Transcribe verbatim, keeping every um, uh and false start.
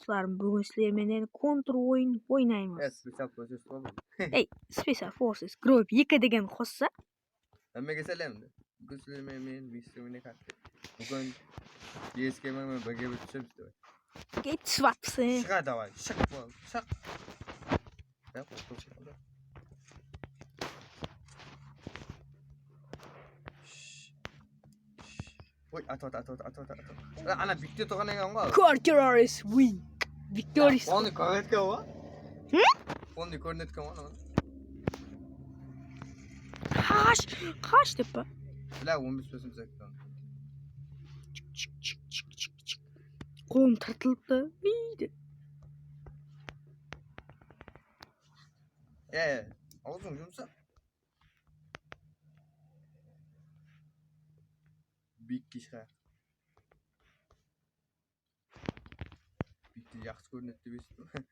dostlarım, búgin sizler menen kontr oyın oynaymız. Ya, special process boldı. Ey, Special Forces Group eki degen qossa. Hámmege sálem. Búgin sizler menen men Mister Winecard. Búgin B S K menen birge bir túsemiz, davay. Gey, túsip atpısın. Shıǵa, davay, shıq, bol, shıq. Ya, qol shıǵadı. Oy, atı, atı, atı, atı, atı, atı. Ana, ana, bitte turǵan eken ǵoy. Conquerors win. Victories. Onı kórinetken ǵoy. Hı? Onı kórinetken ǵoy. Qash, qash dep pa? Bla, on bes personaj ekran. Chik, chik, chik, chik, chik, chik. Qolım tırtılıptı. Iy dep. E, awzıń jumsa. Biyikte shıǵar. Biyikte jaqsı kórinedi dep esittim.